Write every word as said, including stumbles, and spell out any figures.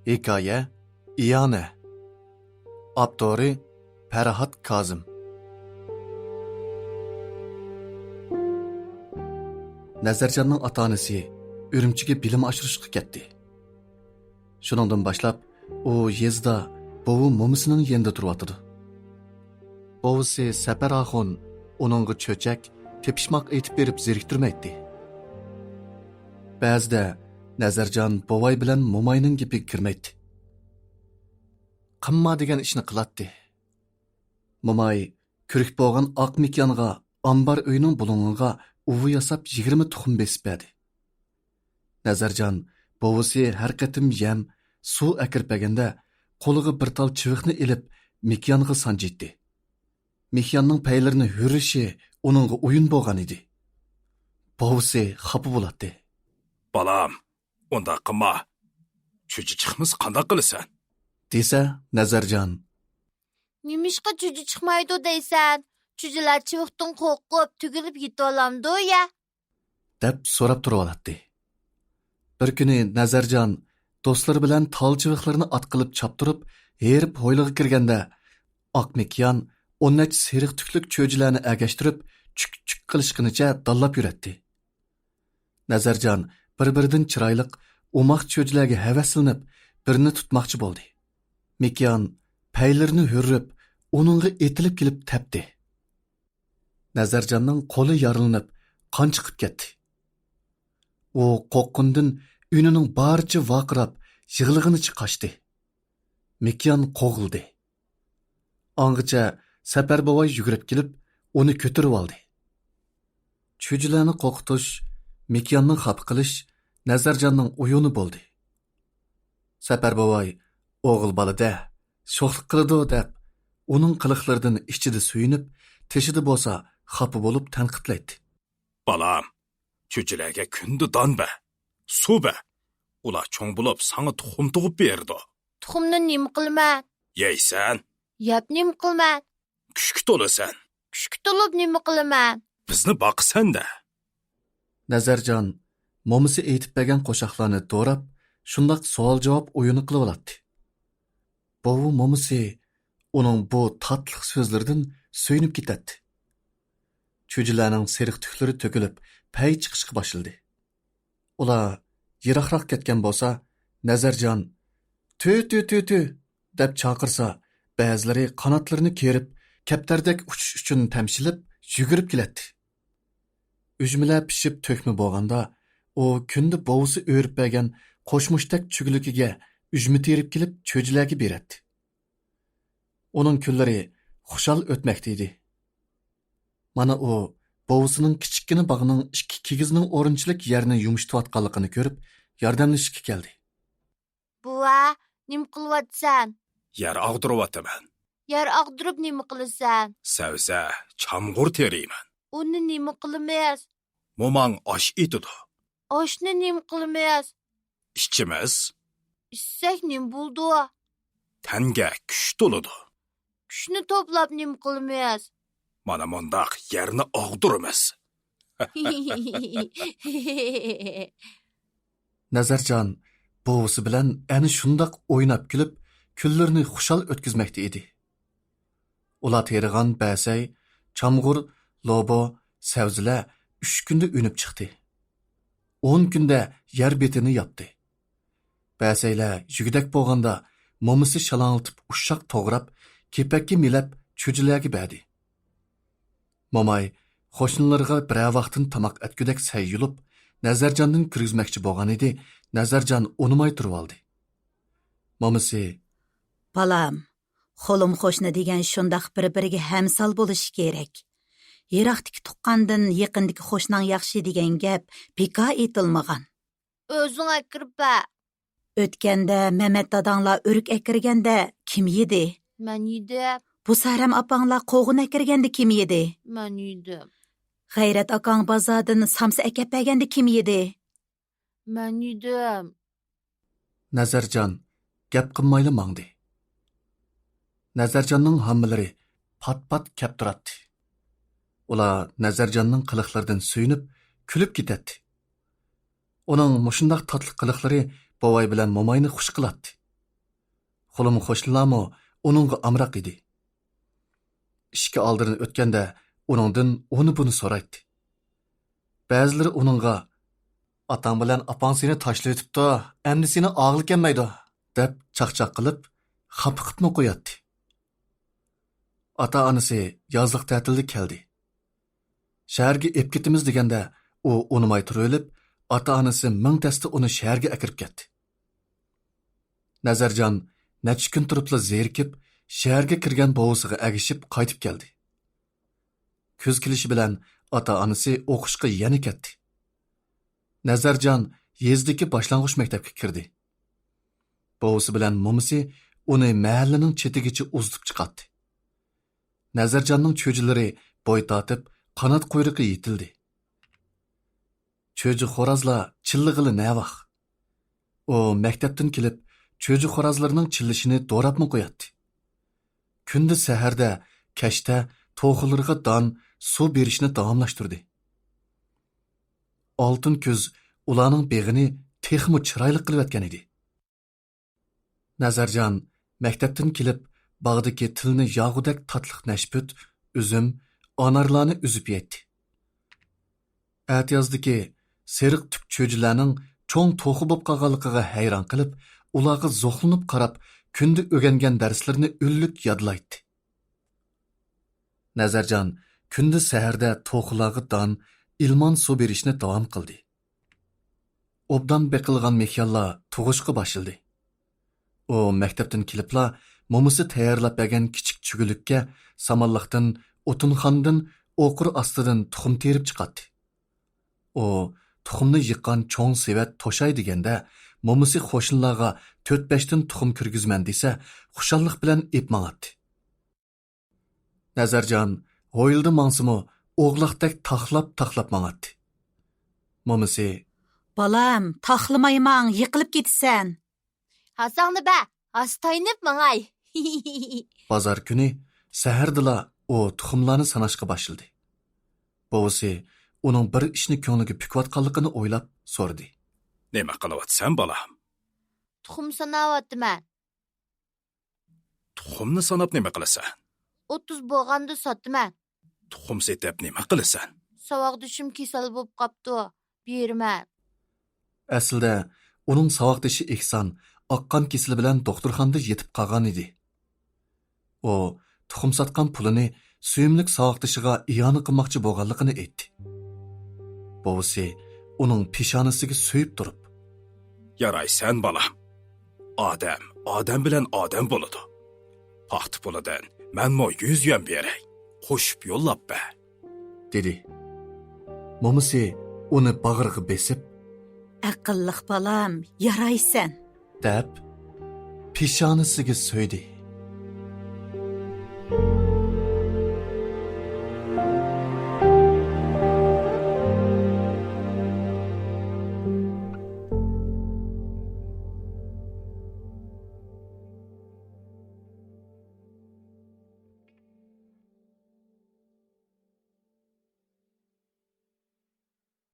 ھېكايە، ئىئانە. ئاپتورى، پەرھات كازىم. نەزەرجاننىڭ ئاتا-ئانىسى ئۈرۈمچىگە بىلىم ئاشۇرۇشقا كەتتى. شۇنىڭدىن باشلاپ، ئۇ يېزىدا بوۋا مومىسىنىڭ يېنىدا تۇرۇۋاتىدۇ. بوۋىسى سەپەر ئاخۇن ئۇنىڭغا چۆچەك، تېپىشماق ئېيتىپ بېرىپ زېرىكتۈرمەيتتى. بەزىدە نەزەرجان بوۋاي بىلەن موماينىڭ گېپىگە كىرمەيتتى. قىلما دېگەن ئىشنى قىلاتتى. موماي كۆرۈك بولغان ئاق مېكىيانغا ئامبار ئۆينىڭ بۇلۇڭىغا ئۇۋا ياساپ يىگىرمە تۇخۇم بېسىپ بەردى. نەزەرجان بوۋىسى ھەر قېتىم يەم، سۇ ئەكىرىپ بەرگەندە، قولىغا بىر تال چىۋىقنى ئېلىپ، مېكىيانغا سانجىيتتى. مېكىياننىڭ پەيلىرىنى ھۆرۈشى ئۇنىڭغا ئويۇن بولغان ئىدى. بوۋىسى خاپا بولاتتى. بالام، ئۇنداق قىلما. چۈجە چىقمىسا قانداق قىلىسەن؟ دېسە، نەزەرجان. نېمىشقا چۈجە چىقمايدۇ دەيسەن؟ چۈجىلەر چىۋىقتىن قورقۇپ، تۈگۈلۈپ يېتىۋالامدۇ يە؟ دەپ سوراپ تۇرۇۋالاتتى. بىر كۈنى نەزەرجان دوستلىرى بىلەن تال چىۋىقلىرىنى ئات قىلىپ چاپتۇرۇپ، ھېرىپ ھويلىغا كىرگەندە، ئاق مېكىيان ئون نەچچە سېرىق تۈكلۈك چۆجىلەرنى ئەگەشتۈرۈپ، چۈك-چۈك قىلىشقىنىچە داللاپ يۈرەتتى. نەزەرجان بىر-بىرىدىن چىرايلىق، ئوماق چۆجىلەرگە ھەۋەسلىنىپ، بىرنى تۇتماقچى بولدى. مېكىيان پەيلىرىنى ھۆرۈپ، ئۇنىڭغا ئېتىلىپ كېلىپ تەپتى. نەزەرجاننىڭ قولى يارىلىنىپ، قان چىقىپ كەتتى. ئۇ قورققىنىدىن ئۈنىنىڭ بارىچە ۋارقىراپ، يىغلىغىنىچە قاچتى. مېكىيان قوغلىدى. ئاڭغىچە سەپەر بوۋاي يۈگۈرۈپ كېلىپ، ئۇنى كۆتۈرۈۋالدى. چۈجىلەرنى قورقۇتۇش، مېكىياننى خاپا قىلىش نەزەرجاننىڭ ئويۇنى بولدى. سەپەر بوۋاي، «ئوغۇل بالا-دە، شوخلۇق قىلىدۇ» دەپ، ئۇنىڭ قىلىقلىرىدىن ئىچىدە سۆيۈنۈپ، تېشىدا بولسا خاپا بولۇپ تەنقىدلەيتتى. بالام، چۈجىلەرگە كۈندە دان بەر، سۇ بەر. ئۇلار چوڭ بولۇپ ساڭا تۇخۇم تۇغۇپ بېرىدۇ. تۇخۇمنى نېمە قىلىمەن؟ يەيسەن. يەپ نېمە قىلىمەن؟ كۈچكە تولىسەن. كۈچكە تولۇپ نېمە قىلىمەن؟ بىزنى باقىسەن-دە. نەزەرجان مومىسى ئېيتىپ بەرگەن قوشاقلارنى دوراپ، شۇنداق سوئال-جاۋاب ئويۇنى قىلىۋالاتتى. بوۋا مومىسى ئۇنىڭ بۇ تاتلىق سۆزلىرىدىن سۆيۈنۈپ كېتەتتى. چۈجىلەرنىڭ سېرىق تۈكلىرى تۆكۈلۈپ، پەي چىقىشقا باشلىدى. ئۇلار يىراقراق كەتكەن بولسا، نەزەرجان «تۈ، تۈ، تۈ، تۈ» دەپ چاقىرسا، بەزىلىرى قاناتلىرىنى كېرىپ، كەپتەردەك ئۇچۇش ئۈچۈن تەمشىلىپ، يۈگۈرۈپ كېلەتتى. ئۈجمىلەر پىشىپ تۆكمە بولغاندا، ئۇ كۈندە بوۋىسى ئۆرۈپ بەرگەن قوشمۇچتەك چۈگىلىكىگە ئۈجمە تېرىپ كېلىپ، چۈجىلەرگە بېرەتتى. ئۇنىڭ كۈنلىرى خۇشال ئۆتمەكتە ئىدى. مانا ئۇ بوۋىسىنىڭ كىچىككىنە باغنىڭ ئىككى كىگىزنىڭ ئورۇنچىلىك يەرنى يۇمشىتىۋاتقانلىقىنى كۆرۈپ، ياردەملىشىشكە كەلدى. بوۋا، نېمە قىلىۋاتىسەن؟ يەر ئاغدۇرۇۋاتىمەن. يەر ئاغدۇرۇپ نېمە قىلىسەن؟ سەۋزە، چامغۇر تېرىيمەن. ئۇنى نېمە قىلىمىز؟ موماڭ ئاش ئېتىدۇ. ئاشنى نېمە قىلىمىز؟ ئىچىمىز. ئىچسەك نېمە بولىدۇ؟ تەنگە كۈچ تولىدۇ. كۈچنى توپلاپ نېمە قىلىمىز؟ مانا مۇنداق يەرنى ئاغدۇرىمىز. نەزەرجان بوۋىسى بىلەن ئەنە شۇنداق ئويناپ كۈلۈپ، كۈنلىرىنى خۇشال ئۆتكۈزمەكتە ئىدى. ئۇلار تېرىغان بەسەي، چامغۇر، لوبۇ، سەۋزىلەر ئۈچ كۈندە ئۈنۈپ چىقتى. ئون كۈندە يەر بېتىنى ياپتى. بەسەيلەر يۈگدەك بولغاندا، مومىسى شالاڭلىتىپ ئۇششاق توغراپ، كېپەككە مىلەپ چۈجىلەرگە بەردى. موماي قوشنىلىرىغا بىرەر ۋاقتىن تاماق ئەتكۈدەك سەي يۇلۇپ، نەزەرجاندىن كىرگۈزمەكچى بولغانىدى، نەزەرجان ئۇنىماي تۇرۇۋالدى. مومىسى، بالام، خولۇم قوشنا دېگەن شۇنداق بىر-بىرىگە ھەمسال بولۇشى كېرەك. يىراقتىكى تۇغقاندىن يېقىندىكى قوشناڭ ياخشى دېگەن گەپ بىكار ئېيتىلمىغان. ئۆزۈڭ ئەكىرىپ بەر. ئۆتكەندە مەمەت داداڭلار ئۆرۈك ئەكىرگەندە كىم يېدى؟ مەن يېدىم. بۇ سەرەم ئاپاڭلار قوغۇن ئەكىرگەندە كىم يېدى؟ مەن يېدىم. غەيرەت ئاكاڭ بازاردىن سامسا ئەكەپ بەرگەندە كىم يېدى؟ مەن يېدىم. نەزەرجان گەپ قىلمايلا ماڭدى. نەزەرجاننىڭ ھاممىلىرى پات-پات كەپ تۇراتتى. ئۇلار نەزەرجاننىڭ قىلىقلىرىدىن سۆيۈنۈپ، كۈلۈپ كېتەتتى. ئۇنىڭ مۇشۇنداق تاتلىق قىلىقلىرى بوۋاي بىلەن موماينى خۇش قىلاتتى. قولۇم قوشنىلارمۇ ئۇنىڭغا ئامراق ئىدى. ئىشىكى ئالدىدىن ئۆتكەندە ئۇنىڭدىن ئۇنى-بۇنى سورايتتى. بەزىلىرى ئۇنىڭغا، «ئاتاڭ بىلەن ئاپاڭ سېنى تاشلىۋېتىپتۇ، ئەمدى سېنى ئاغلىكەنمەيدۇ» دەپ چاقچاق قىلىپ، خاپا قىپمۇ قوياتتى. ئاتا-ئانىسى يازلىق تەتىلدە كەلدى. شەھەرگە ئېپ كېتىمىز دېگەندە، ئۇ ئۇنىماي تۇرۇۋېلىپ، ئاتا-ئانىسى مىڭ تەستە ئۇنى شەھەرگە ئەكىرىپ كەتتى. نەزەرجان نەچچە كۈن تۇرۇپلا زېرىكىپ، شەھەرگە كىرگەن بوۋىسىغا ئەگىشىپ قايتىپ كەلدى. كۈز كېلىشى بىلەن ئاتا-ئانىسى ئوقۇشقا يەنە كەتتى. نەزەرجان يېزىدىكى باشلانغۇچ مەكتەپكە كىردى. بوۋىسى بىلەن مومىسى ئۇنى مەھەللىنىڭ چېتىگىچە ئۇزىتىپ چىقاتتى. نەزەرجاننىڭ چۆجىلىرى بوي تارتىپ، قانات قۇيرۇقى يېتىلدى. چۆجە خورازلار چىللىغىلى نەۋاق. ئۇ مەكتەپتىن كېلىپ، چۆجە خورازلىرىنىڭ چىللىشىنى دوراپمۇ قوياتتى. كۈندە سەھەردە، كەچتە توخۇلىرىغا دان، سۇ بېرىشنى داۋاملاشتۇردى. ئالتۇن كۈز ئۇلارنىڭ بېغىنى تېخىمۇ چىرايلىق قىلىۋەتكەن ئىدى. نەزەرجان مەكتەپتىن كېلىپ، باغدىكى تىلنى ياغۇدەك تاتلىق نەشپۈت، ئۈزۈم، ئانارلارنى ئۈزۈپ يەيتتى. ئەتىيازدىكى سېرىق تۈك چۆجىلەرنىڭ چوڭ توخۇ بولۇپ قالغانلىقىغا ھەيران قېلىپ، ئۇلارغا زوقلىنىپ قاراپ، كۈندە ئۆگەنگەن دەرسلىرىنى ئۈنلۈك يادلايتتى. نەزەرجان كۈندە سەھەردە توخۇلارغا دان، ئىلمان سۇ بېرىشنى داۋام قىلدى. ئوبدان بېقىلغان مېھيانلار تۇغۇشقا باشلىدى. ئۇ مەكتەپتىن كېلىپلا مومىسى تەييارلاپ بەرگەن كىچىك چۈگۈلۈككە سامانلىقتىن، ئوتۇنخانىدىن، ئوقۇر ئاستىدىن تۇخۇم تېرىپ چىقاتتى. ئۇ تۇخۇمنى يىغقان چوڭ سېۋەت توشاي دېگەندە، مومىسى قوشنىلارغا تۆت-بەشتىن تۇخۇم كىرگۈزىمەن دېسە، خۇشاللىق بىلەن ئېپ ماڭاتتى. نەزەرجان ھويلىدا ماڭسىمۇ، ئوغلاقتەك تاقلاپ-تاقلاپ ماڭاتتى. مومىسى، «بالام، تاقلىماي ماڭ، يىقىلىپ كېتىسەن.» «ھاساڭنى بە، ھاسا تايىنىپ ماڭاي.» بازار كۈنى سەھەردىلا ئۇ تۇخۇملارنى ساناشقا باشلىدى. بوۋىسى ئۇنىڭ بىر ئىشنى كۆڭلىگە پۈكۈۋاتقانلىقىنى ئويلاپ سورىدى. «نېمە قىلىۋاتىسەن، بالام؟» «تۇخۇم ساناۋاتىمەن.» «تۇخۇمنى ساناپ نېمە قىلىسەن؟» «ئوتتۇز بولغاندا ساتىمەن.» «تۇخۇم سېتىپ نېمە قىلىسەن؟» «ساۋاقدىشىم كېسەل بولۇپ قاپتۇ، بېرىمەن.» ئەسلىدە ئۇنىڭ ساۋاقدىشى ئېھسان ئاق قان كېسىلى بىلەن دوختۇرخانىدا يېتىپ قالغان ئىدى. ئۇ تۇخۇم ساتقان پۇلىنى سۆيۈملۈك ساۋاقدىشىغا ئىئانە قىلماقچى بولغانلىقىنى ئېيتتى. بوۋىسى ئۇنىڭ پېشانىسىگە سۆيۈپ تۇرۇپ، «يارايسەن، بالام. ئادەم ئادەم بىلەن ئادەم بولىدۇ. پاختا پۇلىدىن مەنمۇ يۈز يۈەن بېرەي، قوشۇپ يوللاپ بەر.» دېدى. مومىسى ئۇنى باغرىغا بېسىپ، «ئەقىللىق بالام، يارايسەن.» دەپ، پېشانىسىگە سۆيدى.